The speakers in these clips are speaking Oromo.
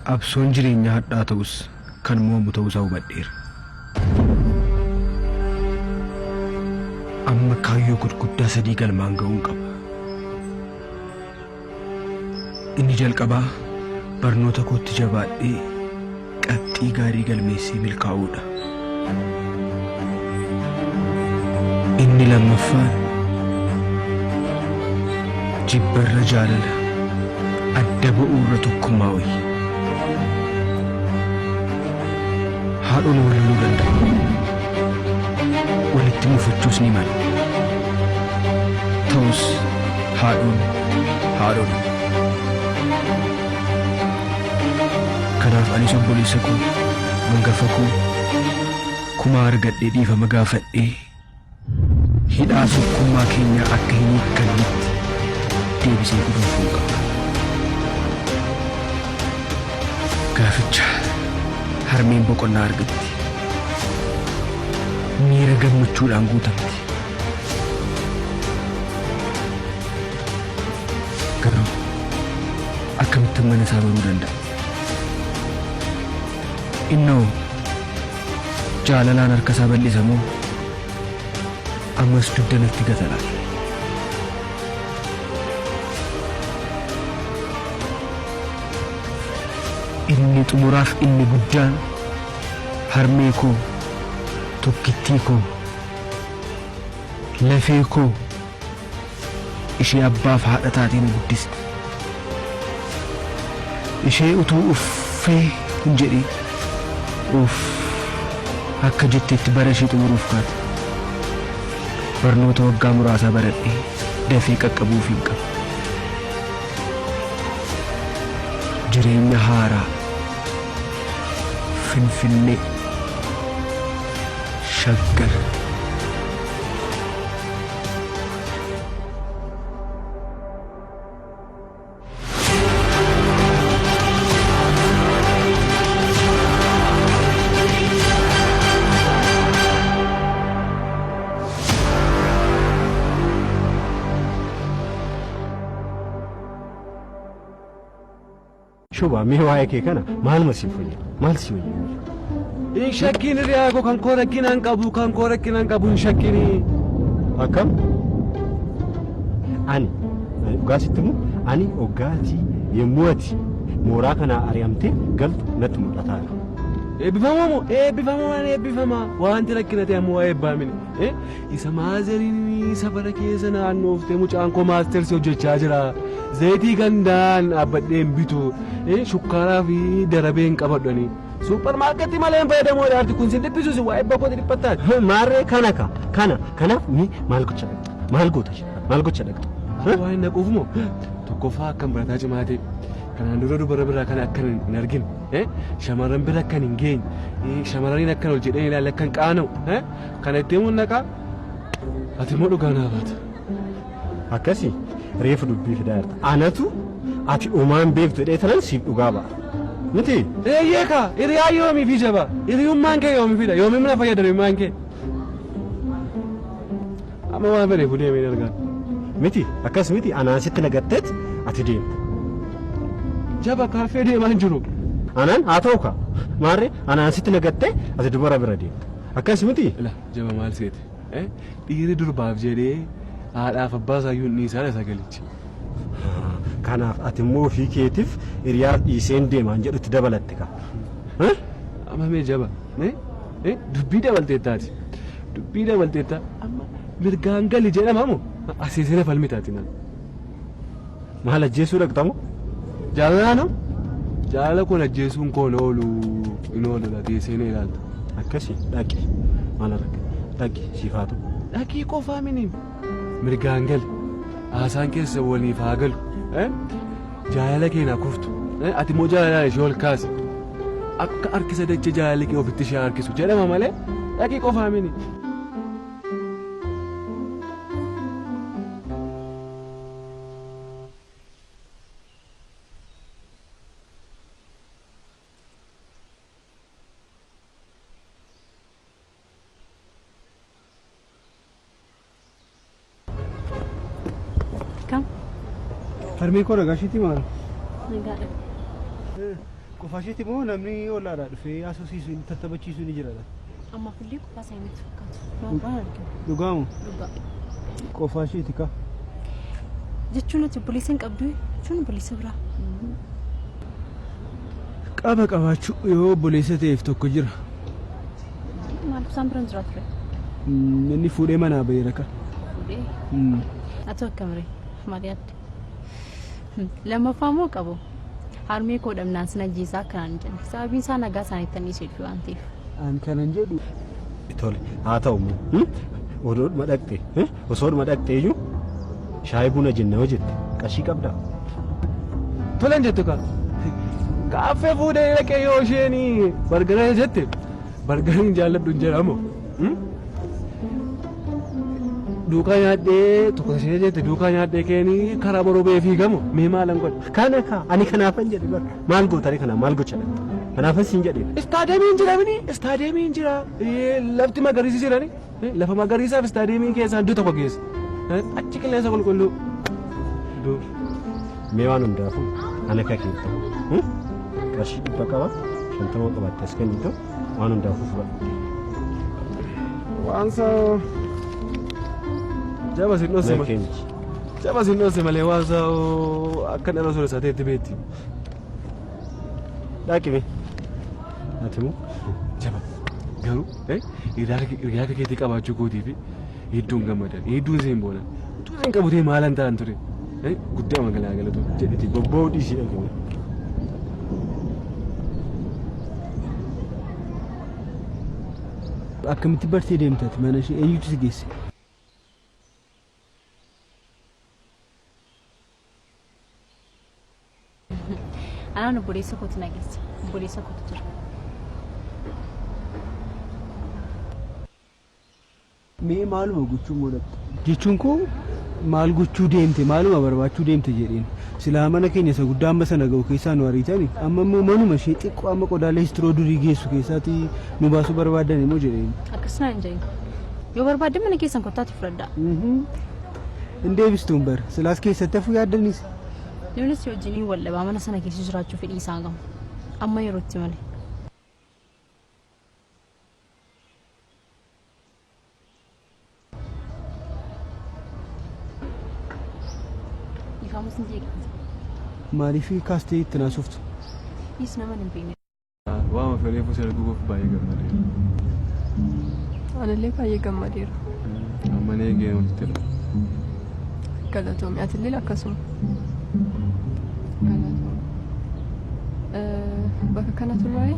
Qabsoon jireenyaa hadhaa ta'us kan mo'amu ta'uusaa hubadheera. Amma kaayyoo gurguddaa sadii galmaan ga'uun qaba. Inni jalqabaa barnoota kootti jabaadhee qabxii gaarii galmeessee milkaa'uudha. Inni lammaffaan jibbarra jaalala, adda ba'uurra tokkummaa wayya. Haadhoon wal loluu danda'u. Walitti mufachuus ni mala. Ta'us haadhoon haadhoodha. Kanaaf anis obboleessa koo hangafa koo kumaa argadhee dhiifama gaafadhee hidhaa tokkummaa keenyaa akka hin hiikkannetti deebisee guduunfuun qaba. Gaaficha harmeen boqonnaa argatti. Miira gammachuudhaan guutamti. Garuu akkamittan mana isaa baruu danda'a? Innoo jaalalaan harka isaa bal'isa moo ammas dugda natti gata laata? Inni xumuraaf inni guddaan harmee koo tokkittii koo lafee koo ishee abbaaf haadha taatee na guddiste. Ishee utuu uffee hin jedhiin uff akka jettetti bara ishee xumuruuf kaate. Barnoota waggaa muraasaa baradhee dafee qaqqabuufiin qaba. Jireenya haaraa. Finfinnee. Shaggar. Shubaa mee waa'ee kee kana maaluma siif wayya? Maal si wayya? Hin shakkiin hiriyaa koo kan koo rakkinaan qabu kan koo rakkinaan qabu hin shakkiin. Akkam? Ani dhugaa sitti himu ani oggaatii yommuu ati mooraa kanaa ari'amtee galtu natti mul'ataa jira. Eebbifamoo moo eebbifamoo waan eebbifamaa wanti rakkina ta'e ammoo waa eebbaa mini. Isa maazeriin safara keessa naannooftee mucaan koo maastersi hojjechaa jira. Zayitii gandaan dhaabbadhee hin bitu. Shukkaaraa fi darabee hin qabadhu. Suupar maarkeetii malee hin fayyadamu arti kun sin dhiphisu si waa eebba kooti dhiphattaa. Maarree kana ka kana kanaaf mee maal gocha dhaqxa? Maal goota ishee? Maal gocha dhaqxa? Waan hin naquuf moo tokkoffaa akkam barataa cimaa ta'e kanaan dura dubara biraa kana akkan hin argine shamarran bira akkan hin geenye shamarraniin akkan ol jedhee ilaalle akkan qaana'u kana itti himuun naqaa ati immoo dhugaa naa baata. Akkasi reefu dubbii fidaa jirta. Anatu ati omaan beektu jedhee tanan siif dhugaa ba'a. Miti? Eeyyee kaa hiriyaa yoomii fi jaba hiriyummaan kee yoomii fida yoomii na fayyada hiriyummaan kee. Amma waan fedhe fuudhee hin argaa. Miti akkas miti anaan sitti nagatteet ati deemta. Jaba kaaffee deemaa hin jiru. Anaan haa ta'u kaa maarree anaan sitti nagattee ati dubara bira deemta. Akkas miti? Ila jaba maal seete? Dhiirri durbaaf jedhee haadhaaf abbaa isaayyuu hin dhiisaa sagalichi. Kanaaf ati immoo ofii keetiif hiriyaa dhiiseen deemaan jedhutti dabalatte kaa. Amma mee jaba dubbii dabalteettaati. Dubbii dabalteetta amma mirgaan gali jedhama moo asiisina falmitaati naan. Maal ajjeesuu dhaqxamoo? Jaalala jaalala kun ajjeesuun koo hin oolu hin oolu teessee na ilaalta. Akkasi dhaqi maal arga dhaqi siif haa ta'u. Dhaqii qofaa mini mirgaan gali haasaan keessa waliif haa galu jaalala kee naa kuftu ati immoo jaalalaan ishee ol kaasi akka harkisa dachee jaalalli kee ofitti ishee harkisu jedhama malee dhaqii qofaa mini. Kam? Harmee koo nagaa ishiitii maal? Nagaadha. Qofaa isheeti moo namni ollaadhaa dhufee haasofsiisu tattaphachiisu ni jira laata? Ammaaf illee qofaa isaanii natti fakkaatu. Nama biraan argina. Dhugaamu Dhugaa. Qofaa isheeti kaa. Jechuun ati obboleessa hin qabdu jechuun obboleessa biraa. Qaba qabaachuu yoo obboleessa ta'eef tokko jira. Maaliif isaan bira hin jiraatu ture? Inni fuudhee manaa baheera ka. Fuudhee. Ati akkam ree? Maal yaadde? Lammaffaa immoo qabu. Harmee koo dhabnaan sin ajjeesaa akkanaan hin jenne. Sababiin isaa nagaa isaaniitti anniisee jiru waan ta'eef. An kanan jedhu. Tole haa ta'u immoo odoodhuma dhaqxe osoodhuma dhaqxe iyyuu shaayii buna jenna yoo jette qarshii qabdaa? Tolan jettu kaa. Kaaffee fuudhee dhaqee yoo isheen bargara jette bargara hin jaalladhu hin jedhamu. Duukaa nyaadhee tokko ishee jette duukaa nyaadhee keeni karaa boroo ba'ee fiigamu mee maalan godha. Kana kaa ani kanaafan jedhe bara maal gootare kana maal gocha dhaqxe kanaafan siin jedhe. Istaadiyeemiin jira mini istaadiyeemiin jira lafti magariisi jirani lafa magariisaaf istaadiyeemiin keessaa iddoo tokko geessa achi qilleensa qulqulluu. Mee waan hundaafuu ana akka keetta qarshii 100 qaba 50 qabaatte as kennitu waan hundaafuu fudhadhu. Waan saa jaba sin dhoose malee jaba sin dhoose malee waan saa akka dhala sooressa ta'etti beekti. Dhaqime. Ati moo? Jaba garuu hiriyaa akka keetii qabaachuu kootii fi hedduun gammadan hedduun seen boonan utuu seen qabu ta'e maalan ta'an ture guddaa magaalaa galatu jedhiti bobba'uu dhiisii dhaqime. Akkamitti bartee deemtati mana ishee eenyutu si geesse? Anaan obboleessa kootu na geesse. Obboleessa kootu jira. Mee maaluma gochuu immoo dhaqxe? Jechuun koo maal gochuu deemte maaluma barbaachuu deemte jedheen. Silaa mana keenya isa guddaa amma sana ga'u keessaa nu ariitani amma immoo manuma ishee xiqqoo amma qodaa leestiroo durii geessu keessaati nu baasuu barbaadan immoo jedheen. Akkas naan hin jedhin. Yoo barbaaddan mana keessan kottaati fudhadhaa. Hin deebistuun bar silaas keessatti hafuu yaaddanis. Nuunis si wajjiniin wal dhabaa mana sana keessa jiraachuu fedhii isaa qabu. Amma yerootti malee. Dhiifama sin jeeqe. Maaliif kaastee itti naasoftu? Dhiis nama hin beekne. Waama fedheefuu si arguu koof baay'ee gammadeera. Anillee baay'ee gammadeera. Amma na eegee walitti dha. Galatoomi atillee akkasuma. Galatoomi. Bakka kana turraa'ee?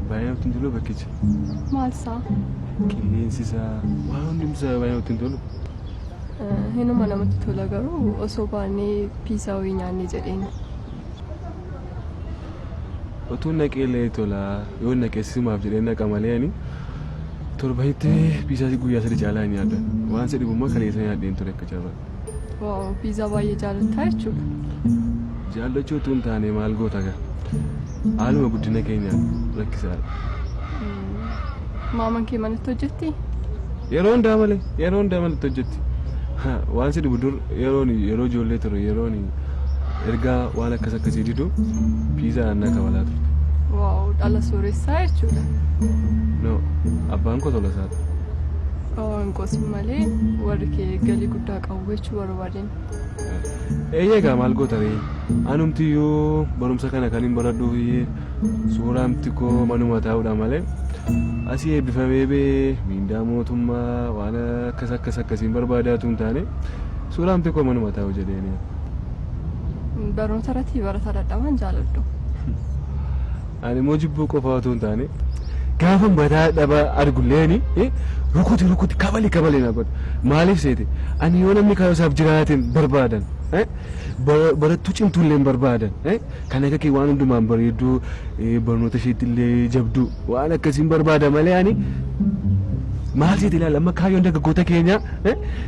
Baay'ee natti hin tolu bakkichi. Maal isaa? Qilleensi isaa waan hundumti isaa baay'ee natti hin tolu. Hinuma namatti tola garuu osoo baanee piizaa wayii nyaannee jedheen. Otuun naqee illee tola yoon naqe simaaf jedhee naqa malee ani torbanitti piizaa guyyaa sadi caalaa hin nyaadhan. Waan si dhibu immoo kaleessa nyaadheen ture akka carraa. Waaw piizaa baay'ee jaalattaa jechuudha. Jaallachuu utuu hin taane maal goota gaa. Haaluma guddina keenyaan rakkisaadha. Maaman kee manatti hojjettii? Yeroo hundaa malee yeroo hundaa manatti hojjetti. Waan si dhibu dur yeroon yeroo ijoollee ture yeroon ergaa waan akkas akkasii didu piizaadhaan na kabalaa turte. Waaw dhala sooressaa jechuudha. No abbaan koo tolasaadha. Oh, hin qosin malee warri kee galii guddaa qabu jechuu barbaadeen. Eeyyee egaa maal goota ree anumtiyyuu barumsa kana kan hin baradhuuf suuraamti koo manuma taa'uudha malee asii eebbifamee bee miindaa mootummaa waan akkas akkas akkasiin barbaadaatu hin taane suuraamti koo manuma taa'u jedheeni. Barnoota irratti barataa dadhabaan jaaladhu. Ani immoo jibbuu qofaa otoo hin taane gaafa mataa dhaba argulleeni rukuti rukuti kabali kabali na godha. Maaliif seete ani yoo namni kaayyoo isaaf jiraateen barbaadan barattuu cimtuullee hin barbaadan kan akka kee waan hundumaan bareedduu barnoota isheetti illee jabduu waan akkasiin barbaada malee ani maal seete ilaala amma kaayyoon dargaggoota keenyaa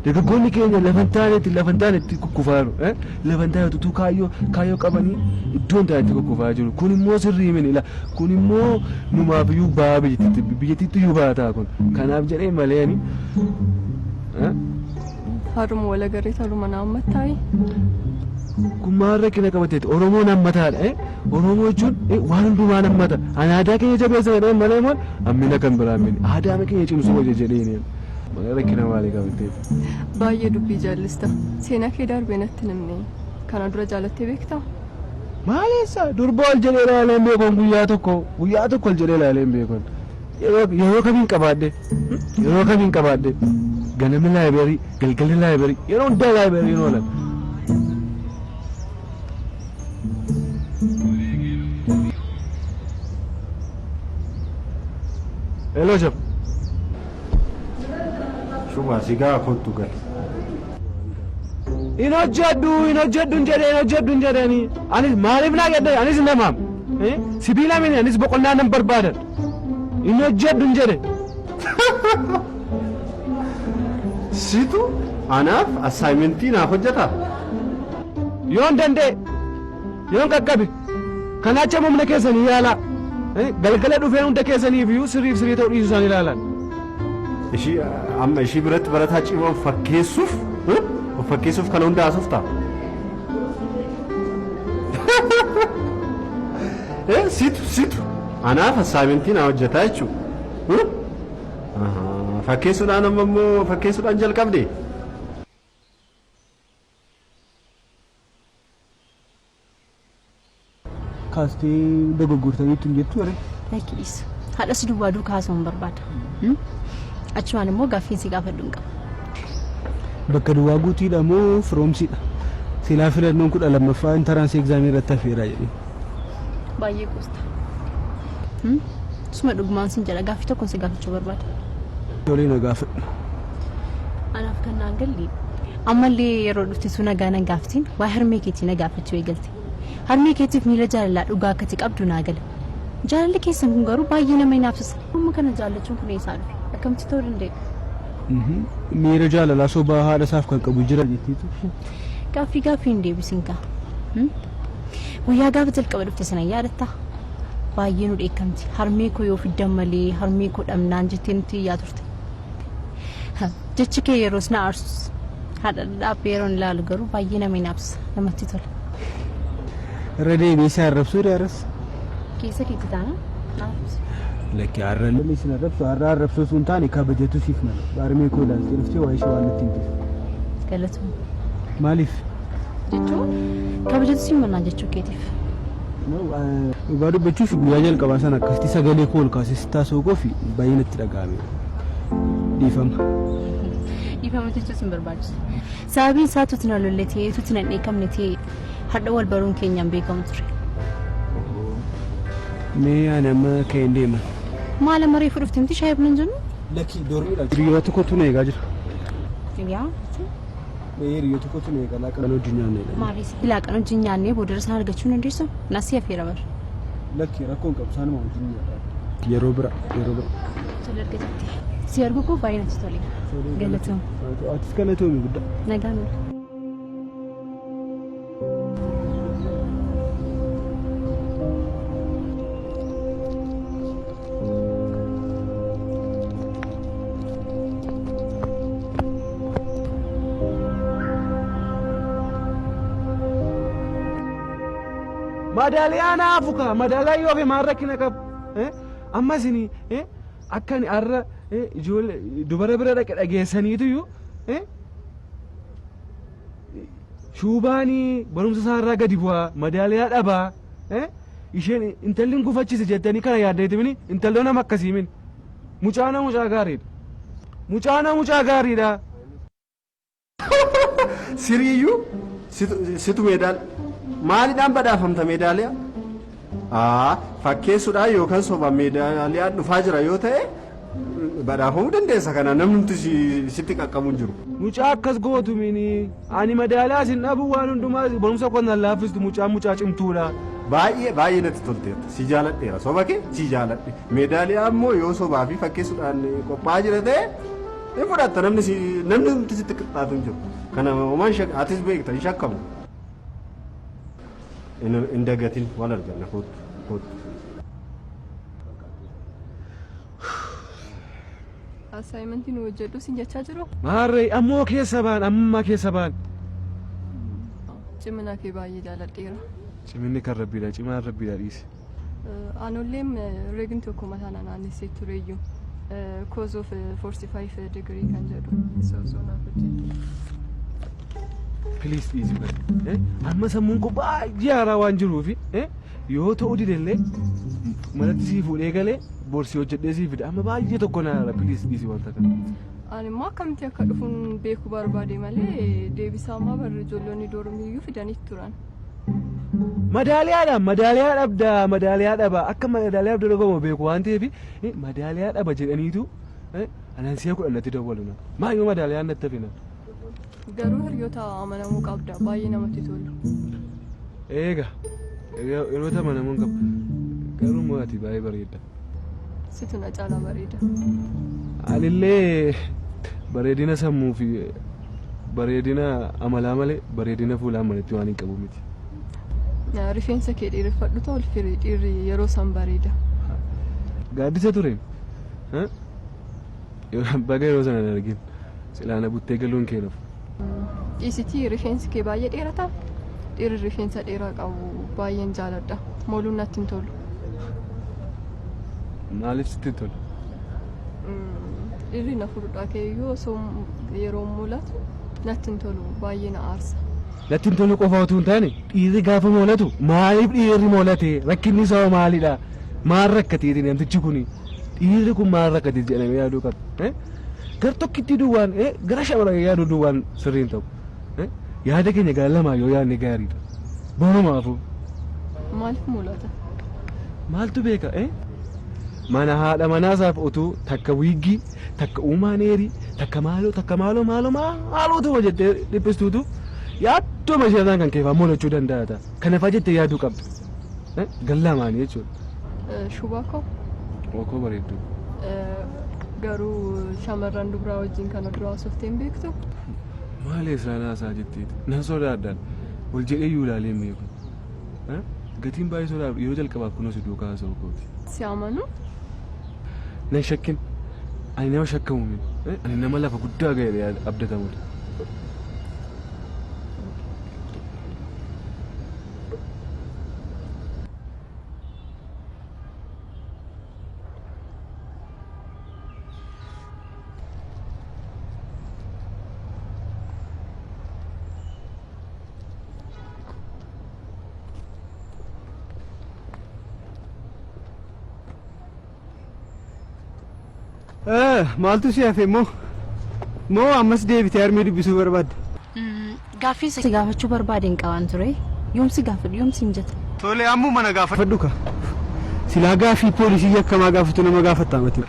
dargaggoonni keenya lafa hin taanetti lafa hin taanetti kukkufaa jiru lafa hin taanetti utuu kaayyoo kaayyoo qabanii iddoo hin taanetti kukkufaa jiru kun immoo sirrii mini ila kun immoo numaaf iyyuu ba'aa biyyattiitti biyyattiitti iyyuu ba'aa ta'a kun kanaaf jedhee malee ani Haruma wal agarree haruma na hammattaayi. Kun maal rakkina qabateeti? Oromoon hammataadha. Oromoo jechuun waan hundumaa hammata. Ani aadaa keenya jabeessa jedheen malee immoo hammina kan biraa miti. Aadaa keenya cimsuu hojii jedheen. Malee rakkina maalii qabateeti? Baay'ee dubbii jaallista. Seenaa kee darbee natti himne. Kana dura jaalattee beektaa? Maaleessa durba ol jedhee ilaalee hin beekon guyyaa tokko guyyaa tokko ol jedhee ilaalee hin beekon. Yeroo kamiin qabaadhe yeroo kamiin qabaadhe ganama library galgala library yeroo hundaa library oolan. Hello Shaf. Shuma sigaa kottu gal. Hin hojjedhu hin hojjedhu hin jedhee hin hojjedhu hin jedheeni. Anis maaliif naa jedhe anis namaam. Sibiila mini anis boqonnaa nan barbaadan. Hin hojjedhu hin jedhe. Situ anaaf assignmentii naaf hojjeta. Yoon danda'e yoon qaqqabe kanaacha humna keessanii yaalaa. Galgala dhufeen hunda keessaniif iyyuu sirriif sirrii ta'uu dhiisuu isaan ilaalan. Ishii amma ishii biratti barataa cimaa of fakkeessuuf of fakkeessuuf kana hunda haasoftaa? Situ situ anaaf assignmentii naa hojjetaa jechuudha. Fakkeessuudhaan amma immoo fakkeessuudhaan jalqabde. Kaastee dogoggortaniitu hin jettu waree? Lakki dhiisa. Haadha si duwwaa duukaa haasa'uun barbaada. Achumaan immoo gaaffiin si gaafadhu hin qaba. Bakka duwwaa guutiidha moo firoomsiidha? Silaa filannoon 12ffaa entrance examii irratti hafeera jedhee. Baay'ee qoosta. Suma dhugumaan sin jedha gaaffii tokkoon si gaafachuu barbaada. Tolee na gaafadhu. Anaaf kan naan galle ammallee yeroo dhufte sun nagaa nan gaafatiin waa harmee keetii na gaafachuu eegalte. Harmee keetiif miira jaalalaa dhugaa akkati qabdu naa gala. Jaalalli keessan kun garuu baay'ee nama hinaafsisa. Amma kana jaallachuun kun eessaa dhufe? Akkamitti ta'uu danda'e? Miira jaalalaa sobaa haadha isaaf kan qabu jira jettiitu. Gaaffii gaaffii hin deebisin kaa. Guyyaa gaafa jalqaba dhufte sana yaadattaa? Baay'ee nu dheekkamti. Harmee koo yoo fiddan malee harmee koo dhabnaan jettee nutti iyyaa turte. Jechi kee yeroos na aarsus. Haadha dhaabbee yeroon ilaalu garuu baay'ee nama hinaafsisa. Namatti tola. Irra deebi'ee si arrabsuu dha Keessa keetti taana na arrabsi. Lakki har'a illee sin arrabsu har'a arrabsuu osoo hin taane kabajatu siif mala. Harmee koo ilaaltee dhuftee waa'ee ishee waan natti himteef. Galatuma. Maaliif? Jechuun kabajatu siif malaa jechuu keetiif. Dhugaa dubbachuuf guyyaa jalqabaa sana akkasitti sagalee koo ol kaasee sitti haasa'uu koo fi baay'ee natti dhaga'ame. Dhiifama. Dhiifama jechuus hin barbaachisu. Sababiin isaa tuuti na lolle ta'ee tuuti na dheekkamne ta'ee hadha wal baruun keenyaan beekamu ture. Mee ani amma ka'een deema. Maal amma reefu dhufte miti shaayii buna hin jennu? Lakki dormiidha. Hiriyoota tokkotu na eegaa jira. Hiriyaa jechuun? Hiriyoota tokkotu na eegaa laaqana wajjin nyaanna jedhanii. Maaliif laaqana wajjin nyaannee booda isaan argachuu hin dandeessu? Nasii hafeera bara. Lakki rakkoon qabu isaanuma wajjin nyaadha. Yeroo bira yeroo bira. Tole erga jettee. Si arguu koo baay'ee natti tole. Galatoom. Atis galatoomi guddaa. Nagaan oolu. Madaaliyaa naafu kaa madaaliyaa yoo hafe maal rakkina qabu? Amma isin akka ani har'a ijoollee dubara bira dhaqe dhageessaniituyyuu shuubaanii barumsa isaa irraa gadi bu'aa madaaliyaa dhabaa isheen intalli hin gufachise jettanii kana yaaddeeti mini intalloo nama akkasii mini mucaana mucaa gaariidha mucaana mucaa gaariidha. Siriiyyuu situ meedaal maalidhaan badhaafamta meedaaliyaa? Aa fakkeessuudhaan yookaan sobaan meedaaliyaan dhufaa jira yoo ta'e badhaafamuu dandeessa kana namni sitti qaqqabu hin jiru. Mucaa akkas gootu mini ani madaaliyaa sin dhabu waan hundumaa barumsa koo nan laaffistu mucaa mucaa cimtuudha. Baay'ee baay'ee natti tolteerta si jaaladheera soba kee si jaaladhe meedaaliyaa immoo yoo sobaa fi fakkeessuudhaan qophaa'aa jira ta'e hin fudhatta namni si namni humti sitti qixxaatu hin jiru. Kana homaan atis beekta hin shakkamu. Hin dagatin wal arganna kootu kootu. Assignmentii nu hojjedhu sin jechaa jiru. Maarree ammoo keessa ba'an ammaa keessa ba'an. Cimina kee baay'ee jaaladheera. Ciminni kan rabbiidha. Cimaan rabbiidha dhiisi. Anolleem herreegni tokko mataa na naannessee tureyyuu. Cos of 45 degree kan jedhu. Isa osoo naaf hojjette. Please dhiisi bari. Amma sammuun koo baay'ee haaraa waan jiruufi yoo ta'uu didellee manatti sii fuudhee galee borsii hojjedhee sii fida. Amma baay'ee tokko na haara please dhiisi wanta kana. Ani immoo akkamitti akka dhufuun beekuu barbaade malee deebisaa ammaa barri ijoollonni dormiyyuu fidanii turan. Madaaliyaadha madaaliyaa dhabda madaaliyaa dhaba akka madaaliyaa dhabda dorgomu beeku waan ta'eef madaaliyaa dhaba jedhaniitu anaan si'a 10 natti dawwalu na. Maayyoo madaaliyaan natti hafina. Garuu hiriyoota amanamuu qabda baay'ee namatti tolu. Eega hiriyoota amanamuu hin qabu. Garuu immoo ati baay'ee bareedda. Situ na caalaa bareeda. Anillee bareedina sammuu fi bareedina amalaa malee bareedina fuulaa manatti waan hin qabu miti. Rifeensa kee dheereffadhu ta'u firii dhiirri yeroo san bareeda. Gaaddisa ture. Baga yeroo sana hin argin. Silaana buttee galuun kee nafu. Dhiisitii rifeensi kee baay'ee dheerataa? Dhiirri rifeensa dheeraa qabu baay'een jaaladha. Mooluun natti hin tolu. Maaliif sitti hin tolu? Dhiirri na fuudhaa keeyyuu osoo yeroo mul'atu natti hin tolu baay'ee na aarsa. Natti hin tolu qofa utuu hin taane dhiirri gaafa moolatu maaliif dhiirri moolate rakkinni isaa hoo maalidha? Maal rakkateeti namtichi kuni? Dhiirri kun maal rakkate jedhamee yaaduu qaba. Gar tokkitti duwwaan gara shamarran yaaduu duwwaan sirrii hin ta'u. Yaada keenya gara lamaa yoo yaadne gaariidha. Borumaafuu. Maaliif mul'ata? Maaltu beeka? Mana haadha manaasaaf utuu takka wiiggii, takka uumaan eerii, takka maaloo, takka maaloo, maaloo, maaloo utuma jettee dhiphistuutu yaaddoo isheerraan kan keefaa moolachuu danda'a ta'a. Kana fa'aa jettee yaaduu qabda. Gar lamaanii jechuudha. Shubaa koo. Ookoo bareedduu. Garuu shamarran dubaraa wajjin kana dura haasofteen beektu? Maali isaan haasaa jetteeti? Nan sodaadhaan. Ol jedhee iyyuu ilaalee hin beeku. Gatiin baay'ee sodaadhu yeroo jalqabaaf kunoo si duukaa haasa'u kooti. Si amanu? Nan shakkin. Ani nama shakkamu miti. Ani nama lafa guddaa ga'e abdatamudha. Maaltu si hafe immoo? Moo ammas deebitee harmee dubbisuu barbaadda? Gaaffii si gaafachuu barbaade hin qaban ture. Yoom si gaafadhu yoom si mijata? Tole ammuma na gaafadhu ka. Silaa gaaffii poolisii yakkamaa gaafatu nama gaafatta mati.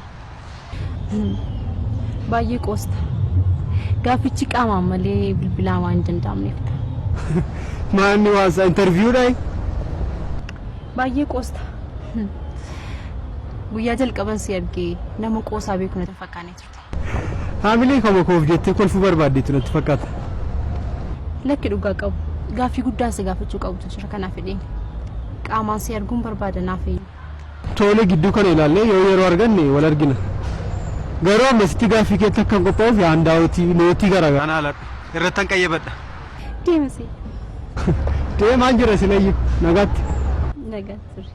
Baay'ee qoosta. Gaaffichi qaamaan malee bilbilaan waan hin danda'amneef. Maanni waansa interviewdhaa? Baay'ee qoosta. Guyyaa jalqaban si argee nama qoosaa beeku natti fakkaanee turte. Haamilee kama koof jettee kolfuu barbaaddeetu natti fakkaata. Lakki dhugaa qabu. Gaaffii guddaan si gaafachuu qabutu jira kanaaf fedheen. Qaamaan si arguun barbaada naaf eeyyu. Tole gidduu kana ilaallee yoo yeroo arganne wal argina. Garuu ammasitti gaaffii keetti akkan qophaa'uuf handaawwatii nootii garaagaraa naa laadhu. Irrattan qayyabadha. Deemasi. Deemaan jira silayyuu nagaatti. Nagaatti ture.